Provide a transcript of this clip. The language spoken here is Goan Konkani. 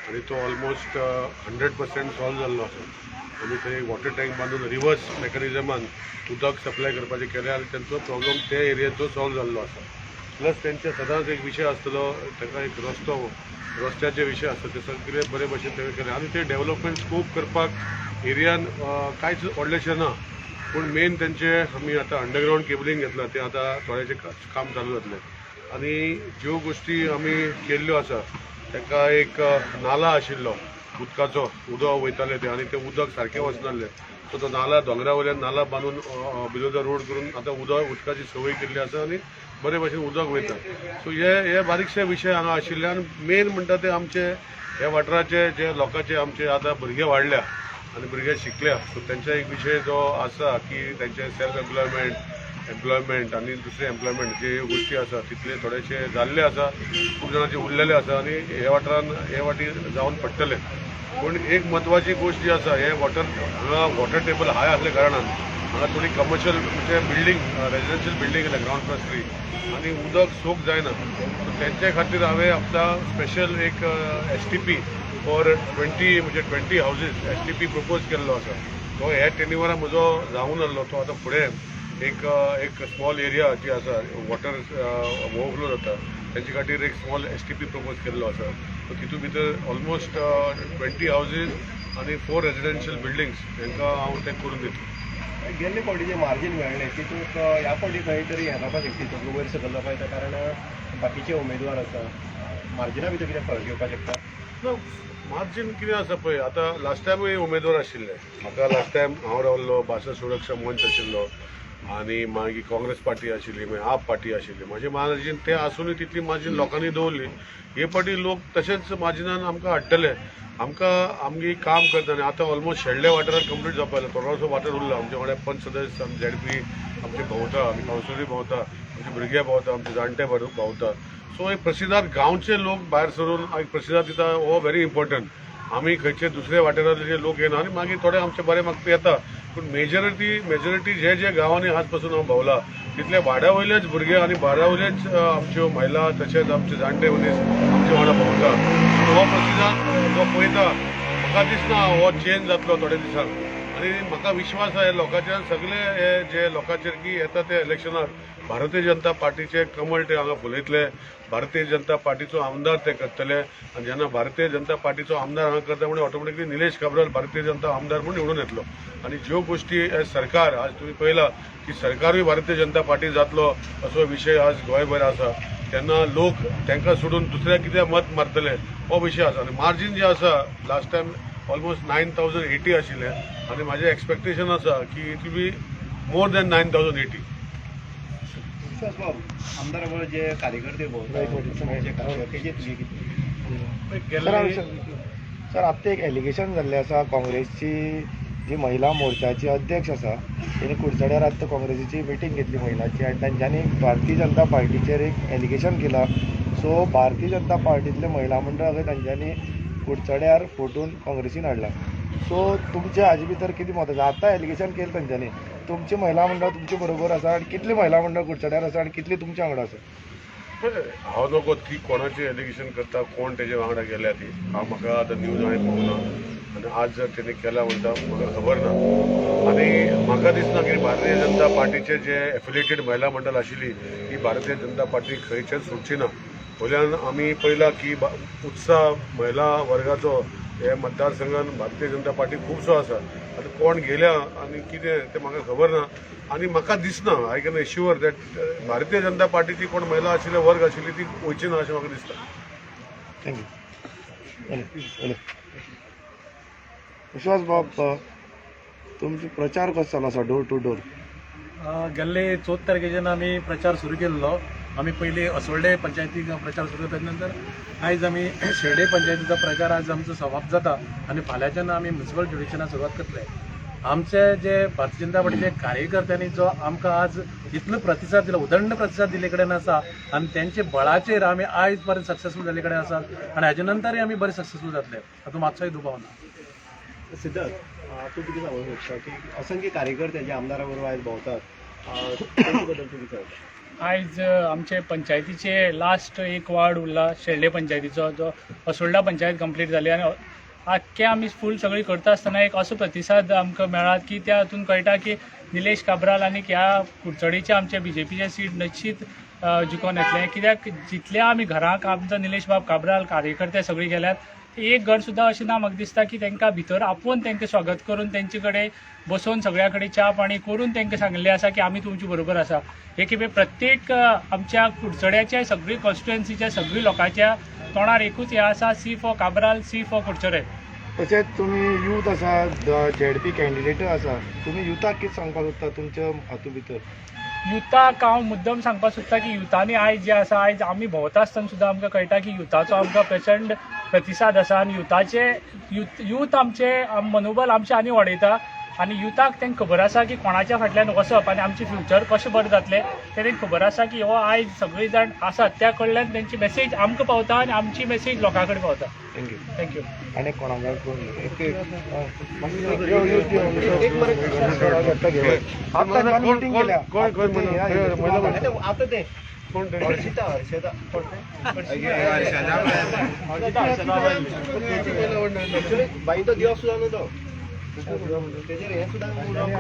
आनी तो ऑलमोस्ट 100% सॉल्व जाल्लो आसा. आमी थंय वॉटर टँक बांदून रिवर्स मेकॅनिजमान उदक सप्लाय करपाचें केलें आनी तेंचो प्रॉब्लम ते एरियेचो सॉल्व जाल्लो आसा. प्लस तेंचे सदांच एक विशय आसतलो, ताका एक रस्तो, रस्त्याचे विशय आसता, ते सगळे बरे भशेन तेणें केले आनी ते डेव्हलपमेंट स्कोप करपाक एरियान कांयच व्हडलेशें ना. पूण मेन तेंचे आमी आतां अंडरग्रावंड केबलिंग घेतलां, तें आतां थोडेशें काम चालू जातलें. आनी ज्यो गोश्टी आमी केल्ल्यो आसा, ताका एक नाला आशिल्लो उदकाचो, उदक वयतालें तें आनी तें उदक सारकें वचनासलें. सो तो नाला दोंगरा वयल्यान नाला बांदून बिलो the road करून आतां उदकाची संवय केल्ली आसा आनी बरे भशेन उदक वयता. सो हे हे बारीकशे विशय हांगा आशिल्ले. आनी मेन म्हणटा ते आमचे हे वाठाराचे जे लोकांचे, आमचे आतां भुरगे वाडल्या आनी भुरगे शिकल्या, सो तेंचा एक विशय जो आसा की तेंचे सेल्फ एम्प्लॉयमेंट, एम्प्लॉयमेंट आनी दुसरे एम्प्लॉयमेंट जे गोश्टी आसा, तितले थोडेशे जाल्ले आसा, खूब जाणांचे उरलेले आसा आनी हे वाठारान हे वाटी जावन पडटले. पूण एक म्हत्वाची गोश्ट जी आसा, हे वॉटर हांगा वॉटर टेबल हाय आसल्या कारणान हांगा थोडी कमर्शियल म्हणजे बिल्डींग, रेजिडेन्शियल बिल्डींग आयल्या ग्रावंड प्लस 3 आनी उदक सोक जायना. सो तेंचे खातीर हांवें आपल्या स्पेशल एक एसटीपी फॉर 20, म्हणजे 20 हावजीस एसटीपी प्रपोज केल्लो आसा. तो ह्या टेन्युअरा म्हजो जावूं नासलो. तो आतां फुडें एक एक स्मॉल एरिया जी आसा, वॉटर ओवरफ्लो जाता, तेंचे खातीर एक स्मॉल एसटीपी प्रपोज केल्लो आसा. सो तितून भितर ऑलमोस्ट 20 हावजीस आनी फोर रेजिडेन्शियल बिल्डिंग्स हांकां हांव तें करून दितलो. गेल्ले फावटी जे मार्जीन मेळ्ळें, तितूंत ह्या फावटी खंय तरी हें जावपाक शकता, वयर सकयल जावपाक येता, कारण बाकीचे उमेदवार आसा. मार्जिना भितर कितें फरक येवपाक शकता? ना, मार्जीन कितें आसा पळय, आतां लास्ट टायमूय उमेदवार आशिल्ले. म्हाका लास्ट टायम हांव रावल्लो, भाशा सुरक्षा मंच आशिल्लो आनी मागीर काँग्रेस पार्टी आशिल्ली, मागीर आप पार्टी आशिल्ली. म्हाजे मार्जीन ते आसुनूय तितली मार्जीन लोकांनी दवरली. हे फावटी लोक तशेंच मार्जिनान आमकां हाडटले. आमकां आमगे काम करता आनी आतां ऑलमोस्ट शेल्डे वाठारात कंप्लीट जावपा आयला, थोडोसो वाठार उरला. आमच्या वांगडा पंच सदस्य, आमचे झेडपी आमचे भोंवता, आमी कावन्सिलरूय भोंवता, आमचे भुरगे भोंवता, आमचे जाणटे भोंवता. सो एक प्रसिदाद गांवचे लोक भायर सरून एक प्रसिदाद दिता, हो व्हेरी इम्पॉर्टंट. आमी खंयचे दुसरे वाठारांतले जे लोक येना आनी मागीर थोडे आमचे बरे मागपी येता, पूण मेजॉरिटी मेजॉरिटी जे जे गांवांनी आज पासून हांव भोंवला, तितले वाड्या वयलेच भुरगे आनी वाड्या वयलेच आमच्यो महिला तशेंच आमचे जाणटे मनीस आमचे वांगडा भोंवता. हो प्रसिदाद जो पळयता, म्हाका दिसना हो चेंज जातलो थोड्या दिसांक. आनी म्हाका विश्वास आहे लोकांचेर, सगळे हे जे लोकांचेर की येता ते इलेक्शनाक भारतीय जनता पार्टीचे कमळ ते हांगा फुलयतले, भारतीय जनता पार्टीचो आमदार ते करतले. आनी जेन्ना भारतीय जनता पार्टीचो आमदार हांगा करता म्हणजे ऑटोमॅटिकली निलेश काब्राल भारतीय जनता आमदार म्हणून निवडून येतलो. आनी ज्यो गोश्टी हे सरकार आज तुमी पळयला की सरकारूय भारतीय जनता पार्टी जातलो असो विशय आज गोंयभर आसा, तेन्ना लोक तांकां सोडून दुसऱ्या कित्याक मत मारतले हो विशय आसा. आनी मार्जीन जे आसा, लास्ट टायम ऑलमोस्ट 9080 आशिल्लें आनी म्हाजें एक्सपेक्टेशन आसा की it will be more than 9080. विश्वास बाब, आमदारा बरोबर जे कार्यकर्ते भोंवता, जे तेजे तुगे कितें? गेल्ले सर, आत्तां एक एलिगेशन जाल्लें आसा, काँग्रेसची जी महिला मोर्चाची अध्यक्ष आसा, तेणी कुडचड्यार आत्तां काँग्रेसीची मिटींग घेतली महिलाची आनी तांच्यांनी भारतीय जनता पार्टीचेर एक एलिगेशन केलां. सो भारतीय जनता पार्टीतले महिला मंडळाक तांच्यांनी कुडचड्यार फोटून काँग्रेसीन हाडला. सो तुमचे हाजे भितर कितें मत आसा? आतां एलिगेशन केलें तांच्यांनी, तुमची महिला मंडळ तुमचे बरोबर आसा आनी कितली महिला मंडळ कुडचड्यार आसा आनी कितली तुमच्या वांगडा आसा? हांव नको ती कोणाची एलिगेशन करता, कोण तेजे वांगडा गेल्या ती हांव म्हाका आतां न्यूज हांवें पळोवना आनी आज जर तेणी केला म्हणटा, म्हाका खबर ना. आनी म्हाका दिसना की भारतीय जनता पार्टीचे जे एफिलिएटेड महिला मंडळ आशिल्ली, ती भारतीय जनता पार्टी खंयच्यान सोडची ना. वयल्यान आमी पळयला की उत्साह महिला वर्गाचो हे मतदारसंघान भारतीय जनता पार्टी खुबसो आसा. आतां कोण गेल्या आनी कितें तें म्हाका खबर ना. आनी म्हाका दिसना, I can assure that Bharatiya Janata पार्टीची कोण महिला आशिल्ले वर्ग आशिल्ली ती वयची ना अशें म्हाका दिसता. Thank you. विश्वास बाब, तुमचो प्रचार कसो चालू आसा डोर टू डोर? गेल्ले 14 तारखेच्यान आमी प्रचार सुरू केल्लो. आमी पयलीं असोल्डे पंचायतीक प्रचार सुरू केलो, ताच्या नंतर आयज आमी शेल्डे पंचायतीचो प्रचार आज आमचो समाप्त जाता आनी फाल्यांच्यान आमी म्युन्सिपल जुरिस्डिक्शनाक सुरवात करतले. आमचे जे भारतीय जनता पार्टीचे कार्यकर्त्यांनी जो आमकां आज इतलो प्रतिसाद दिलो, उदंड प्रतिसाद दिल्ले कडेन आसा आनी तेंचे बळाचेर आमी आयज पर्यंत सक्सेसफूल जाल्ले कडेन आसात आनी हाजे नंतरय आमी बरे सक्सेसफूल जातले, हातूंत मातसोय दुबाव ना. सिद्धार्थ, तूं कितें सांगूंक सोदता की असंख्य कार्यकर्ते जे आमदारा बरोबर आयज भोंवतात? तेजे बद्दल तुमी सांगता. आयज आमचे पंचायतीचे लास्ट एक वार्ड उरला शेल्डे पंचायतीचो, जो असोल्डा पंचायत कंप्लीट जाली आनी आख्खे आमी फूल सगळी करता आसतना एक असो प्रतिसाद आमकां मेळ्ळा की त्या हातून कळटा की निलेश काब्राल आनी ह्या कुडचडेचे आमचे बीजेपीचे सीट निश्चित जिखोन येतलें. कित्याक जितल्या आमी घरांक आमचो निलेश बाब काब्राल कार्यकर्ते सगळी गेल्यात, एक घर सुद्दां अशें ना म्हाका दिसता की तांकां भितर आपोवन तांकां स्वागत करून तेंचे कडेन बसोवन सगळ्या कडेन च्या पाणी करून तांकां सांगिल्लें आसा की आमी तुमचे बरोबर आसा. हे खेपे प्रत्येक आमच्या कुडचड्याच्या सगळी कॉन्स्टिट्युएन्सीच्या सगळी लोकांच्या तोंडार एकूच हें आसा, C for Cabral, C for Curchorem. तशेंच तुमी यूथ आसा, झेडपी कॅन्डिडेटय आसा, तुमी युथाक कितें सांगपाक सोदता तुमच्या हातूंत भितर? युथाक हांव मुद्दम सांगपाक सोदता की युथांनी आयज जें आसा, आयज आमी भोंवता आसतना सुद्दां आमकां कळटा की युथाचो आमकां प्रचंड प्रतिसाद आसा आनी युथाचे यूथ आमचे मनोबल आमचें आनी वाडयता आनी युथाक तांकां खबर आसा की कोणाच्या फाटल्यान वचप आनी आमचें फ्युचर कशें बरें जातलें तें तांकां खबर आसा की हो आयज सगळीं जाण आसात त्या कडल्यान तेंची मॅसेज आमकां पावता आनी आमची मॅसेज लोकां कडेन पावता. Thank you. Thank you. आनी कोणाक कोण मिटींग केल्या. कोण कोण महिला? आतां तें कोण ते? हर्षिता, हर्षदा कोण तें? Actually, बाई तो दिवप सुद्दां न्हू तो तेजेर हें सुद्दां उलोवप.